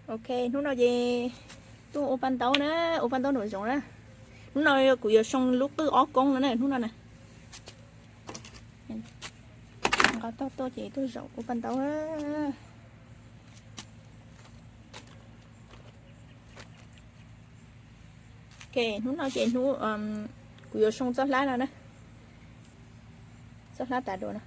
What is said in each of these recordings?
Ok, hnub no ces tuaj ua paj ntaub na, ua paj ntaub nraum zoov na. Hnub no kuv yuav soo lub qwj ob koob no na, hnub no na. Nqa tog tuaj ces tuaj zaum ua paj ntaub. Ok, hnub no ces hnub kuv yuav soo txoj hlab no na, txoj hlab tas dua no.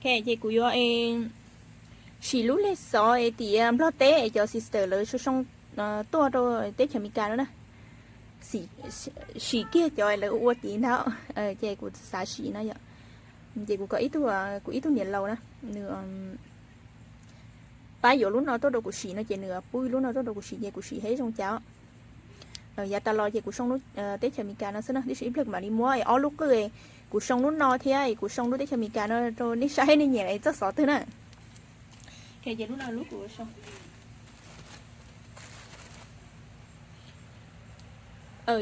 Ok, ces kuv yuav sim lub lej xov es tias Nplog teb es cov sister lawv soo soo tuaj rau teb chaws Amelikas no na. Sim kiag cov lawv ua ua tid ntag, ces kuv xav sim no yom. Ces kuv kom ib tug, kuv ib tug niam laus na, nws pab yuav lub no tuaj rau kuv sim no ces nws pub lub no tuaj rau kuv sim ces kuv sim seb zoo cas. Yav tas los ces kuv soo lub teb chaws Amelikas no xwb na, tiam sis ib pliag kuv mam li muab ob lub qwj, kuv soo lub no thiab kuv soo lub teb chaws Amelikas no rau nej saib nej nyiam txoj xov twg na. Ces lub no lub kuv soo.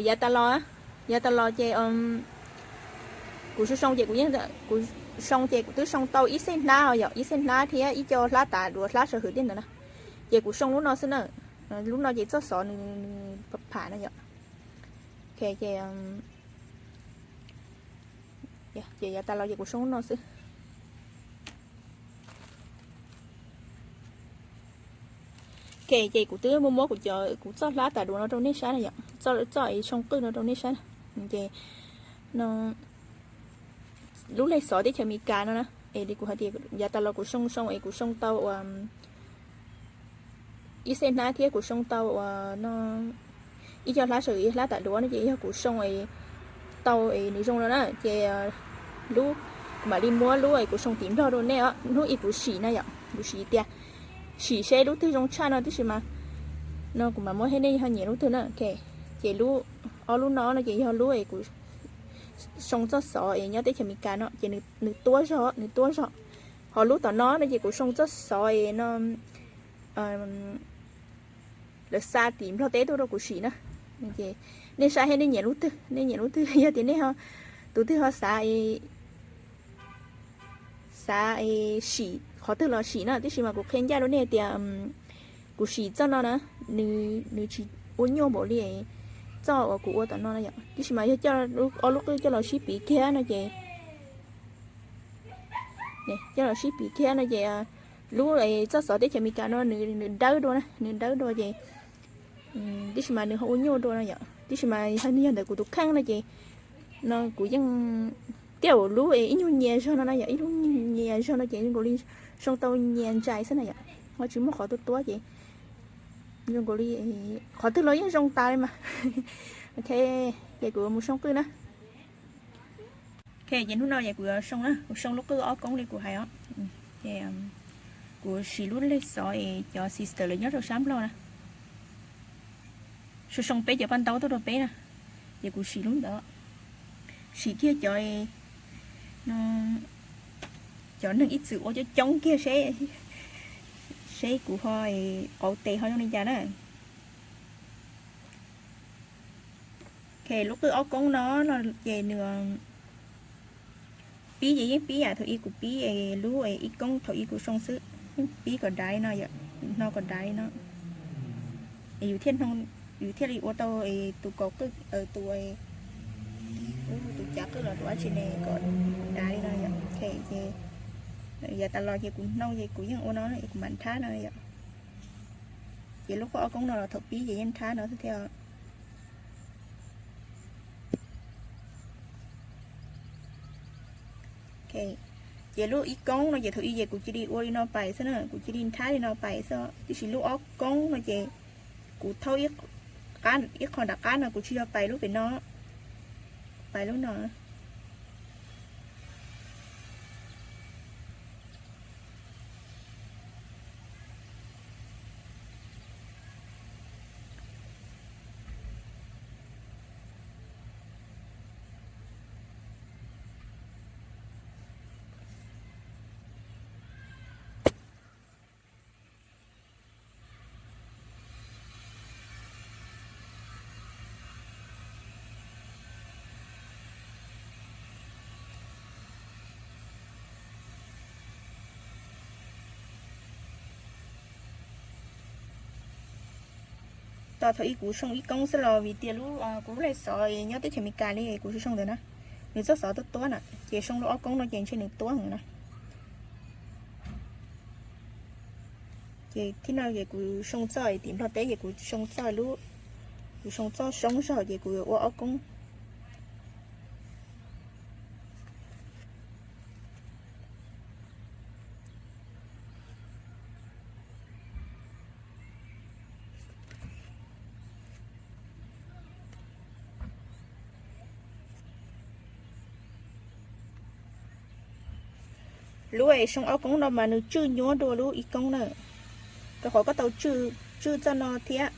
Yav tas los, yav tas los ces kuv soo soo ces kuv yeej, kuv soo ces kuv twb soo tau ib xeej hnab yom, ib xeej hnab thiab ib co hlab tas duav hlab saw hwm tej ntawd na. Ces kuv soo lub no xwb na, lub no ces txoj xov nws pham no yom. Ok, ces, ces yav tas los ces kuv soo lub no xwb. Ok, ces kuv twb muab muab kuv cov, kuv txoj hlab tas duav no rau nej saib na yom, txoj, txoj es soo qwj no rau nej saib na. Ces no lub lej xov teb chaws Amelikas no na, es li kuv hais tias yav tas los kuv soo soo es kuv soo tau ua ib xeej hnab thiab kuv soo tau ua no ib co hlab saw hwm hlab tas duav no ces yog kuv soo es tau es nws zoo no na ces lub, kuv mam li muab lub es kuv soo tim Nplog rau nej os. Hnub ib kuv sim na yom, kuv sim tias sim seb lub twg zoo tshaj no tib si mas no kuv mam muab seb nej ho nyiam lub twg na. Ok, ces lub, ob lub no no ces yog lub es kuv soo txoj xov es nyob teb chaws Amelikas no ces nws tuab zog, nws tuab zog. Ho lub tom no no ces kuv soo txoj xov es no lawv xa tim Nplog teb tuaj rau kuv sim na. Nej saib seb nej nyiam lub twg, nej nyiam lub twg, yog tias nej, tus twg ho xav, xav sim qhov twg los sim na, tiam sis mas kuv qhia ncaj rau nej tias kuv sim txoj no na, nws tsis ua nyuaj npaum li txoj uas kuv ua tom no na yom. Tiam sis mas yog coj ob lub qwj coj los sib piv kiag no ces, coj los sib piv kiag no ces lub txoj xov teb chaws Amelikas no nws dawb dua na, nws dawb dua ces tiam sis mas nws ho ua nyuaj dua no yom. Tiam sis mas yog ntawm kuv tus kheej no ces no kuv yeej, tej zaum lub ib nyuag nyias zog no na yom, ib lub nyias zog no ces zoo nkaus li soo tau nyias ntsais xwb na yom. Ho tsis muaj qhov tuab tuab ces zoo nkaus li qhov twg los yeej zoo tas li mas. Ok, ces kuv mus soo qwj na. Ok, ces hnub no ces kuv yuav soo na, kuv soo lub qwj ob koob li kuv hais os. Ces kuv sim lub lej xov es cov sister lawv nyob rau sab Nplog na, soo soo peb cov paj ntaub tuaj rau peb na, ces kuv sim lub ntawd. Sim kiag cov, cov neeg ib txwm ua coob coob kiag seb, seb kuv ho qauv tes ho zoo li cas na. Ok, lub qwj ob koob no no ces nws pib ces yeej pib yam thaum ub kuv pib lub ib koob thaum ub kuv soo xwb, yeej pib kom dav li no yom, no kom dav li no. Es yus thiaj, yus thiaj li ua tau tus kaus qwj, tus, tus cav qwj los tus dab tsi ne kom dav li no yom. Ok, ces yav tas los ces kuv hnooj ces kuv yeej ua no es kuv mam nrhab no yom. Ces lub qwj ob koob no los thaum pib ces yeej nrhab no xwb thiab. Ces lub ib koob no ces thaum ub ces kuv cia li ua li no pais xwb na, kuv cia li nrhab li no pais xwb, tiam sis lub ob koob no ces kuv thaub ib qho nram qab no kuv tsis yog pais lub pem no, pais lub no. Tos thaum ub kuv soo ib koob xwb los vim tias lub, kuv lub lais xov nyob teb chaws Amelikas li kuv tsis soo ntawd na. Nws txoj xov tuab tuab na, ces soo lub ob koob no ces ntshe nws tuab heev na. Ces thib no ces kuv soo txoj tim Nplog teb ces kuv soo txoj lub, kuv soo txoj soob zog ces kuv yuav ua ob koob. Lub es soo ob koob no mas nws tswj nyuab dua lub ib koob na, rau qhov koj tau tswj txoj no thiab,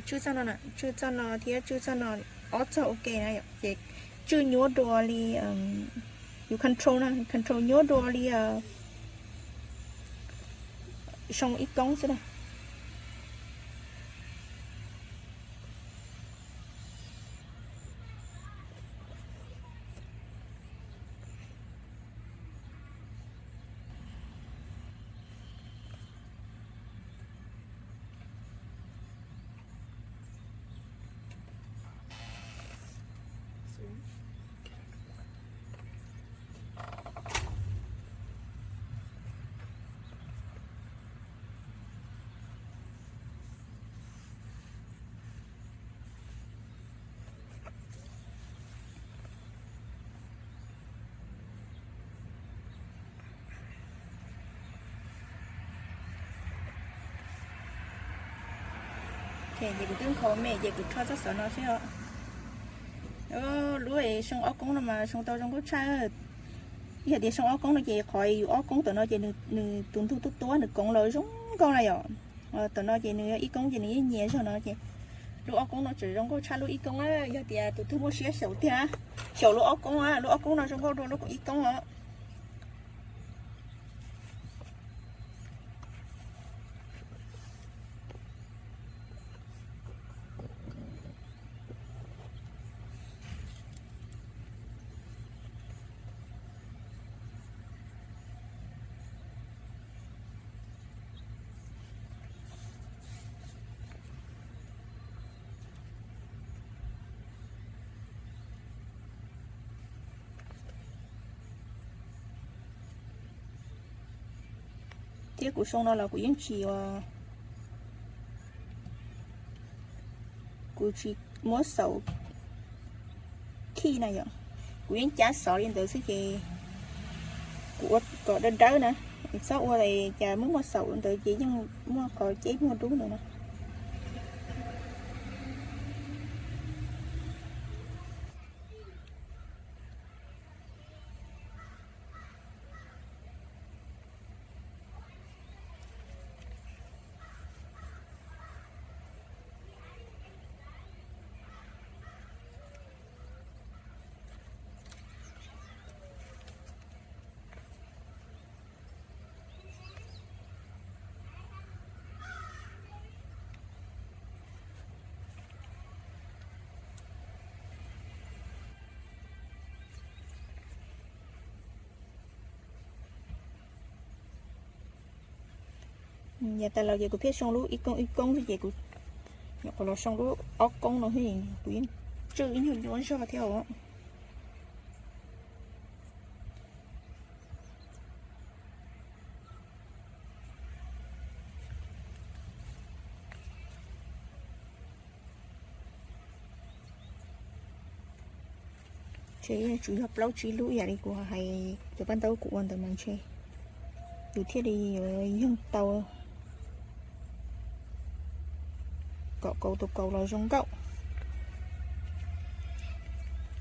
tswj txoj no, tswj txoj no thiab tswj txoj no, ob txoj ua ke na, ces tswj nyuab dua li, yus control na, control nyuab dua li soo ib koob xwb na. Ces kuv twb nkhaus me ces kuv rho txoj xov no xwb os. Lub soo ob koob no mas soo tau zoo nkauj tshaj. Yog tias soo ob koob no ces qhov yus ob koob tom no ces nws tus ntug tuab tuab nws koov los zoo nkauj na yom. Tom no ces nws ib koob ces nws yeej nyias zog no ces lub ob koob no tseem zoo nkauj tshaj lub ib koob na. Yog tias tus twg muaj siab xyaum tiag, xyaum lub ob koob, lub ob koob no zoo nkauj dua lub ib koob os. Thiab kuv soo no los kuv yeej tsis, kuv tsis muab xaum khij na yom, kuv yeej cab xov li ntawd xwb ces kuv ua kom dawb dawb na, txhob ua cas muaj muaj xaum ntawd ces yeej muaj qhov ceb muag dub ntawd na. Yav tas los ces kuv thiaj soo lub ib koob ib koob xwb ces kuv nyuam qhuav los soo lub ob koob no xwb, kuv yeej tswj ib nyuag nyuaj zog thiab os. Ntshe yeej tsuas yog plaub tsib lub ib yam li kuv hais cov paj ntaub kuv ua ntawd mas ntshe yus thiaj li yuav yoog tau kom kaus tus kaus los zoo nkauj,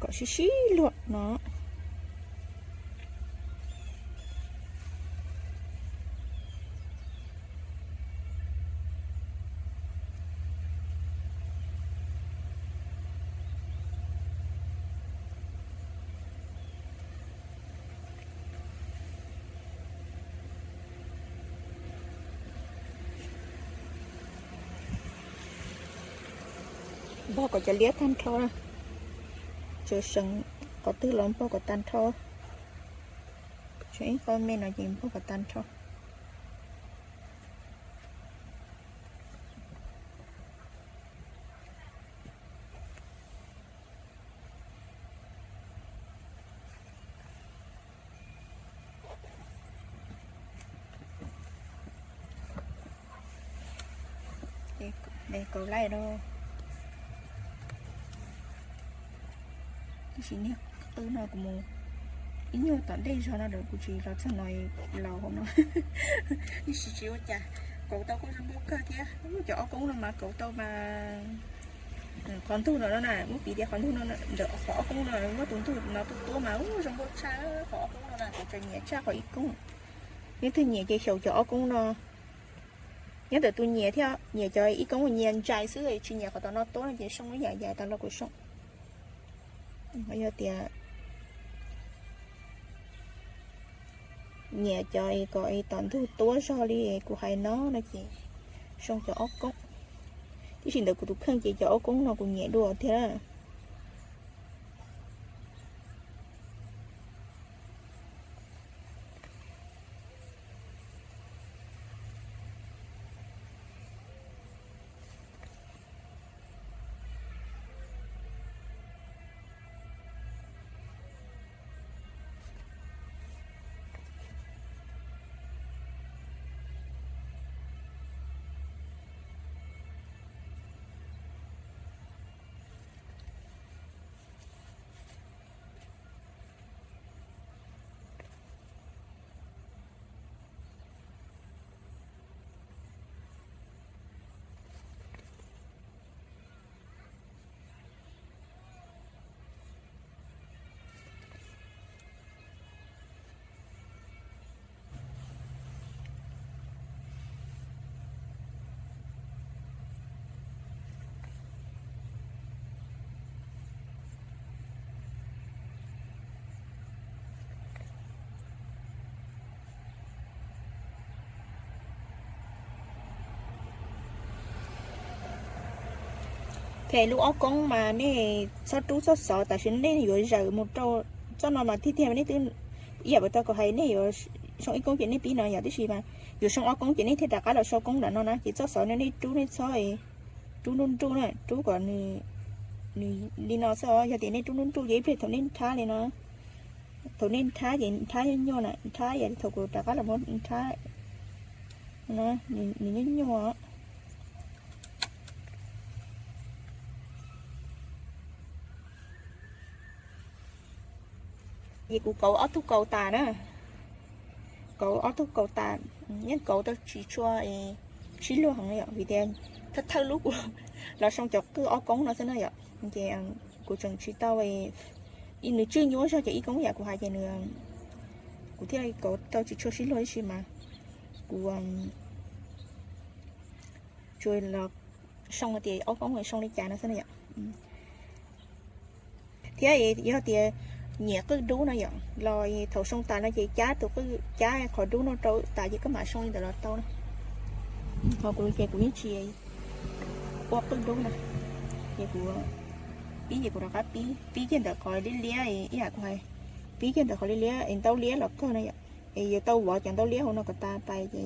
kom sib sib luag no. Npog kom cov liab tag nrho, tseem seem qhov twg los npog kom tag nrho. Tseem ib qho me no ces npog kom tag nrho. Kaus laij no. Tab sis niag qwj no kuv mus ib nyuag tom ntej zog no lawm kuv tsis los txog no, los hauv no. Tab sis tsis ua cas, kauv tau kuj zoo nkauj kawg thiab. Cov ob koob no mas kauv tau mas qhov ntug no na, muab piv tias qhov ntug no, ntawm qhov ob koob no muab tus ntug no tuaj tuab mas zoo nkauj tshaj qhov ob koob no na, kuv tseem nyiam tshaj qhov ib koob. Leej twg nyiam ces xyaum cov ob koob no. Nyob ntawm tus nyiam thiab, nyiam cov ib koob nyias ntsais xwb, tsis nyiam qhov tom no tuab no ces soo ib yam yam tas los kuv soo. Yog tias nyiam cov kom tom ntug tuab zog li kuv hais no no ces soo cov ob koob. Tab sis ntawm kuv tus kheej ces cov ob koob no kuv nyiam dua thiab. Phem lub ob koob mas nej txhob rub txoj xov, tam sim no nej yuav zawm mus rau txoj no mas tiag tiag nej twb ib yam puas tau kuv hais, nej yuav soo ib koob ces nej pib no yom, tab sis mas yuav soo ob koob ces nej thiaj rov qab los soo koob nram no na. Ces txoj xov no nej rub nej txhob rub nruj nruj na, rub kom nws li no xwb os. Yog tias nej rub nruj nruj ces ib pliag thaum nej nrhab li no, thaum nej nrhab ces nrhab nyuaj nyuaj na, nrhab yam li thaum kuv rov qab los muab nrhab, nws nyuaj nyuaj. Ces kuv kauv ob tug kaus tas na, kauv ob tug kaus tas, yeej kauv tau tsis tshua sib luag heev yom, vim tias thawj thawj lub kuv los soo cov qwj ob koob no xwb na yom. Ces kuv tseem tsis tau, nws tswj nyuaj zog cov ib koob yam kuv hais ces nws, kuv thiaj li kauv tau tsis tshua sib luag tib si mas kuv tsuas los soo tias ob koob soo li cas no xwb na yom. Thiab yog tias nyiam qwj dub no yom, los thaum soo tas no ces cab tus qwj, cab qhov dub no rau tas ces koj mam soo li ntawd los tau na. Ho kuv ces kuv yeej tsis ua qwj dub na, ces kuv pib ces kuv rov qab pib, pib kiag ntawm qhov liab liab ib yam kuv hais, pib kiag ntawm qhov liab liab es ntaub liab los kawg no yom, es yuav tau vov cov ntaub liab hauv no kom tas pais ces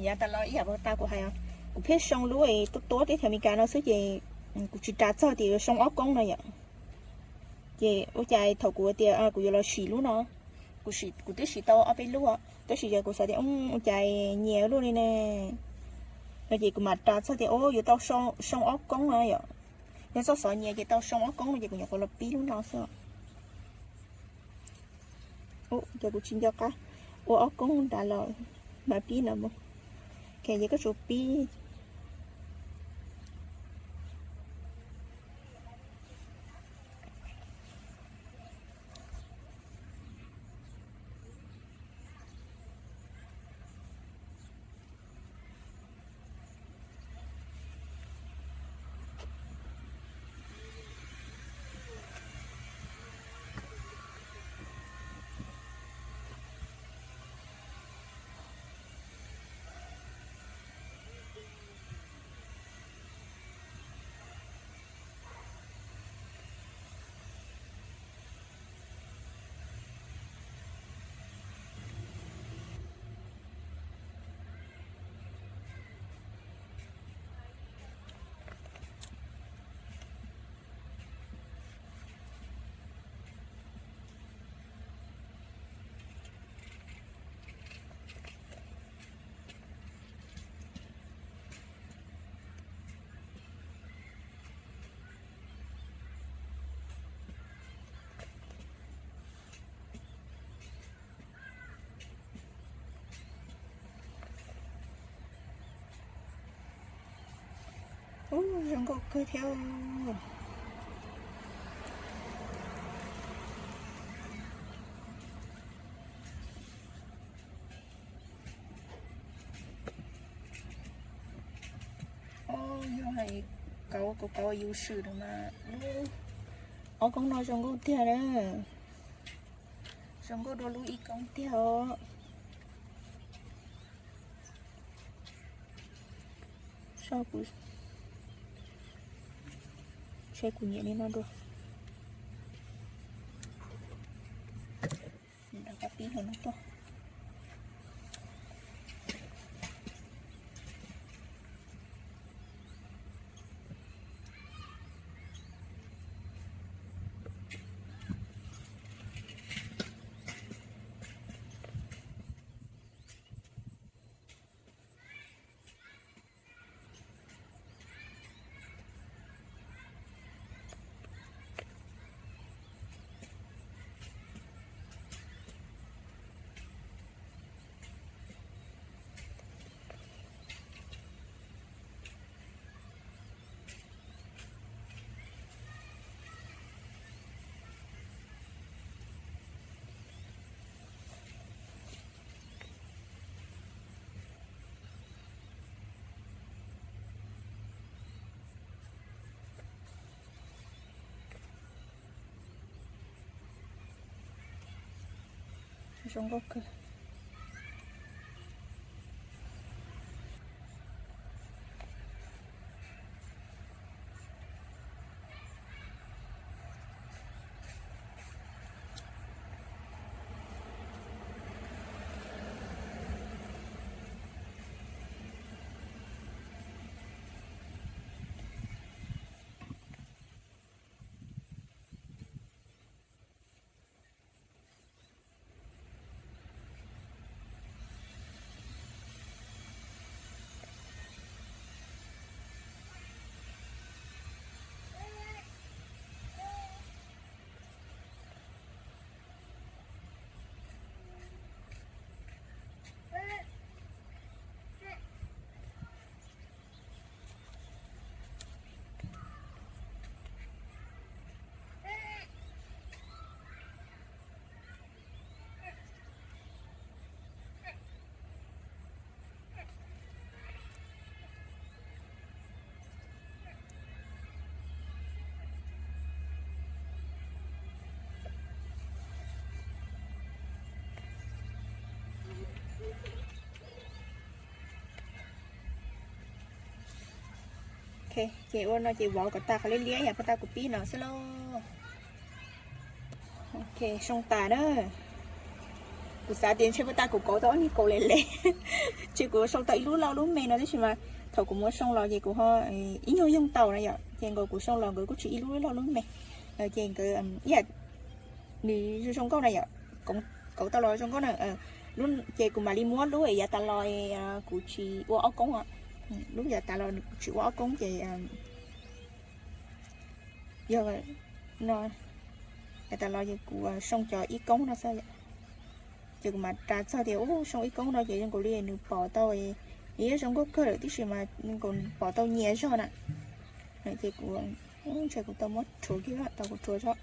yav tas los ib yam tas kuv hais, kuv pheej soo lub tuab tuab teb chaws Amelikas no xwb ces kuv tsis ras txog tias yuav soo ob koob no yom. Ces ua cas thaum kuv tias kuv yuav los sim lub no, kuv twb sim tau ob peb lub, tab sis yog kuv xav tias ua cas nyias lub li ne, no ces kuv mam ras txog tias yuav tau soo ob koob no yom. Yog txoj xov nyias ces tau soo ob koob no ces kuv nyuam qhuav los pib lub no xwb. Ces kuv tsis nco qab ua ob koob nrad los mam pib no mus. Ces koj tsuas pib. Ub, zoo nkauj kawg thiab. Ub, yog hais kauv, kauv kauv yus swm no mas lub ob koob no zoo nkauj tiag na. Zoo nkauj dua lub ib koob tiag os. Soj kuv, seb kuv nyiam li no dua. Rau qab pib hauv no tuaj. Zoo nkauj kawg. Ces ua no ces vov kom tas qhov liab liab yam puag ta kuv pib no xwb lauj. Ok, soo tas na. Kuv xav tias ntshe puag ta kuv kauv tau ob nyuag kaus les les, ces kuv soo tau ib lub loj lub me no tab sis mas thaum kuv muab soo los ces kuv ho ib nyuag yoog tau na yom, ces nkaus kuv soo los nkawd kuj tsis ib lub loj lub me. Ces nkawd ib yam nws zoo zoo nkauj na yom, kauv tau los zoo nkauj na. Ces kuv mam li muab lub yav tas los kuv tsis ua ob koob os. Lub yav tas los kuv tsis ua ob koob ces yog no, yav tas los ces kuv soo cov ib koob no xwb. Ces kuv mam ras txog tias ub, soo ib koob no ces zoo nkaus li nws pom tau, nws yeej zoo nkauj kawg lawm tib si mas zoo nkaus pom tau nyias zog na. Ces kuv, ntshe kuv tau muab rhuav kiag tau kuv rhuav zog.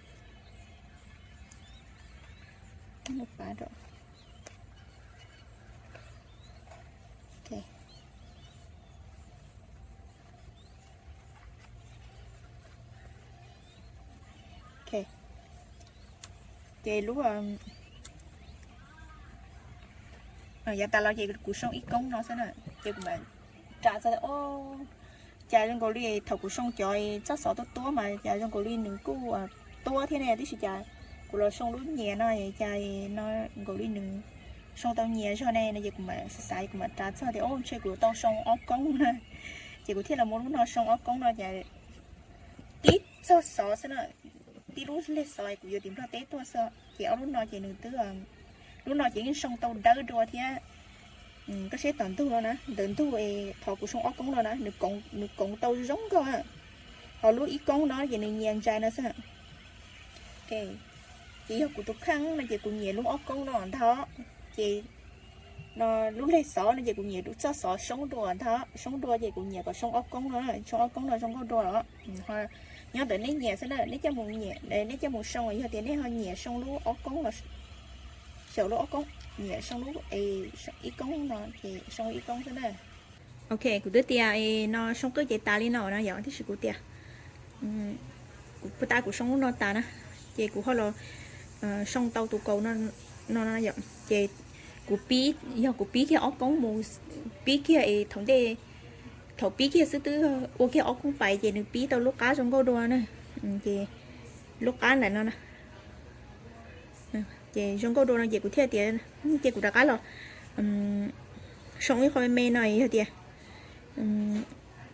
Ces lub yav tas los ces kuv soo ib koob no xwb na, ces kuv mam ras txog, cas zoo nkaus li thaum kuv soo cov txoj xov tuab tuab mas cas zoo nkaus li nws kuj tuab thiab ne, tib si cas kuv los soo lub nyias no cas no nkaus li nws soo tau nyias zog ne no, ces kuv mam xav xav kuv mam ras txog tias o ntshe kuv tau soo ob koob na, ces kuv thiaj los muab lub no soo ob koob no ces tib txoj xov xwb na, tib lub leg xov kuv yuav tim Nplog teb tuaj xwb ces ob lub no ces nws twb, lub no ces yeej soo tau dawb dua thiab. Koj saib tom ntug no na, ntawm ntug thov kuv soo ob koob no na, nws koov tau zoo nkauj. Ho lub ib koob no ces nws nyias ntsais no xwb. Ces yog kuv tus kheej no ces kuv nyiam lub ob koob no ntag, ces Lub leg xov no ces kuv nyiam lub txoj xov soob dua ntag, soob dua ces kuv nyiam kom soob ob koob no, soob ob koob no zoo nkauj dua los. Nyob ntawm nej nyiam xwb na, nej coj mus nyiam, nej coj mus soo, yog tias nej ho nyiam soo lub ob koob los, xyaum lub ob koob, nyiam soo lub ib koob no ces soo ib koob xwb na. Ok, kuv twb tias no soo qwj ces tas li no no yom, tiam sis kuv tias kuv puag ta kuv soo lub no tas na, ces kuv ho los soo tau tus kaus no no yom, ces kuv pib, yog kuv pib kiag ob koob mus, pib kiag es thaum ntej, thaum pib kiag xwb twb ua kiag ob koob pais ces nws pib tau lub qab zoo nkauj dua na. Ces lub qab ntawm no na, ces zoo nkauj dua no ces kuv thiaj tias, ces kuv rov qab los soo ib qho me me no, yog tias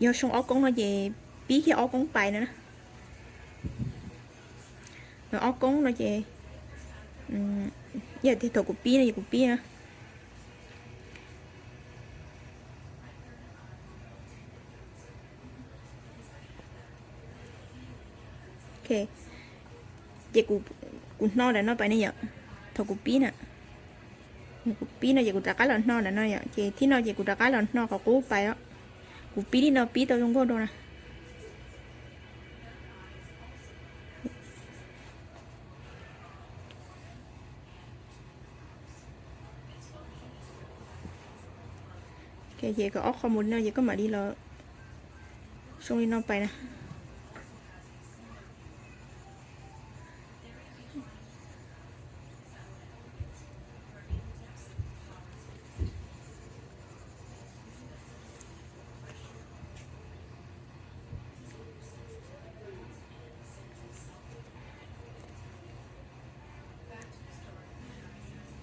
yog soo ob koob no ces pib kiag ob koob pais no na. Ob koob no ces yog tias thaum kuv pib no ces kuv pib na. Ok, ces kuv hno ntawm no pais ne yom, thaum kuv pib na, kuv pib no ces kuv rov qab los hno ntawm no yom, ces thib no ces kuv rov qab los hno qhov qub pais os. Kuv pib li no pib tau zoo nkauj dua na. Ces kom ob qho mus li no ces koj mam li los soo li no pais na.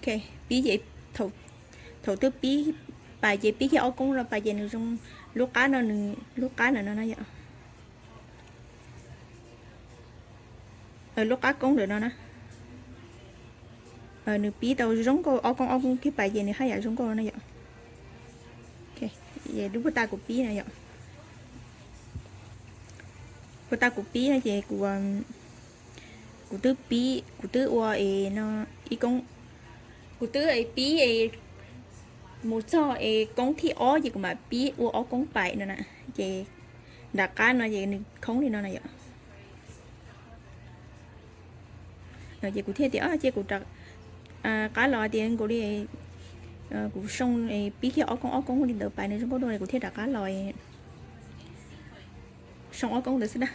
Ok, pib ces thaum twb pib pais ces pib kiag ob koob no pais ces nws zoo, lub qab no nws lub qab ntawm no no yom. Lub qab koob ntawm no na, nws pib tau zoo nkauj, ob koob ob koob kiag pais ces nws haj yam zoo nkauj no yom. Lub puag ta kuv pib na yom, puag ta kuv pib no ces kuv, kuv twb pib, kuv twb ua es no ib koob, kuv twb pib es mus txog es koob thib ob ces kuv mam pib ua ob koob pais no na, ces nram qab no ces nws khoob li no na yom. Ces kuv thiaj tias ces kuv rov qab los tias nkaus li kuv soo pib kiag ob koob ob koob li ntawd pais nws zoo nkauj dua, kuv thiaj rov qab los soo ob koob ntawd xwb na.